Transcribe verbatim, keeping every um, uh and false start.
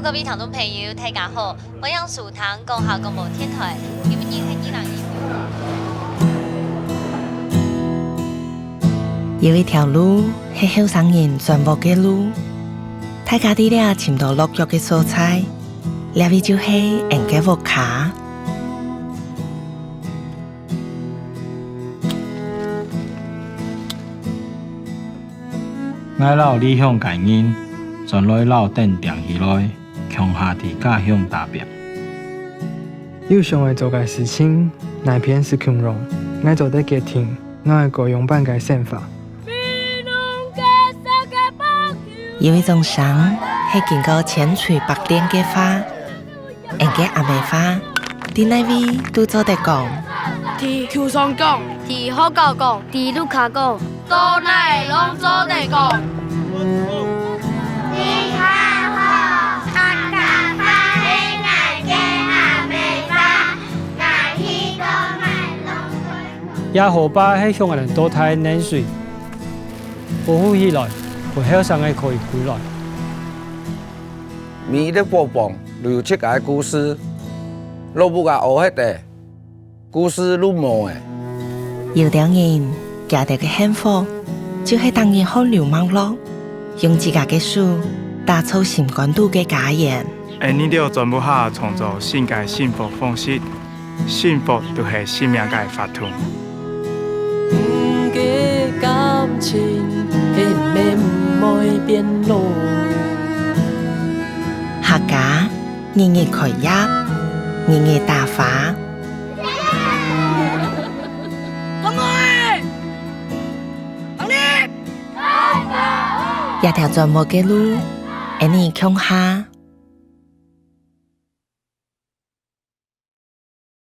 各位聽眾朋友，大家好，歡迎收聽講客廣播電台，今日係二零二有一條路係後生人轉屋个路，大家在這尋到落腳个所在，這位就係𫣆个屋下。 𠊎摎離鄉个人，轉來摎等定起來，共下在家鄉打拚。有想愛做个事情，哪片係共樣，𠊎做得決定，𠊎愛過仰般个生活。有一種聲，係經過千錘百煉个話， 𫣆个阿姆話，在哪位都做得講。在球場講，在學校講，在路下講，到哪位攏做得講。你好，客家話係𠊎个阿姆話，𠊎去到哪位攏會講。這河壩係向𠊎等到大个源水，保護起來，分後生个可以歸來。 每一個伙房都有自家个故事，老屋啊，烏黑个，故事就無了。有兜人，佢兜个幸福，就係逐日汗流脈落，用自家个手，打造心肝肚个家園。𫣆俚兜轉屋下創造新个生活方式， 幸福就係生命个活動。你个感情永遠毋會變老。客家，日日開業，日日打花。這條轉屋个路，𫣆俚共下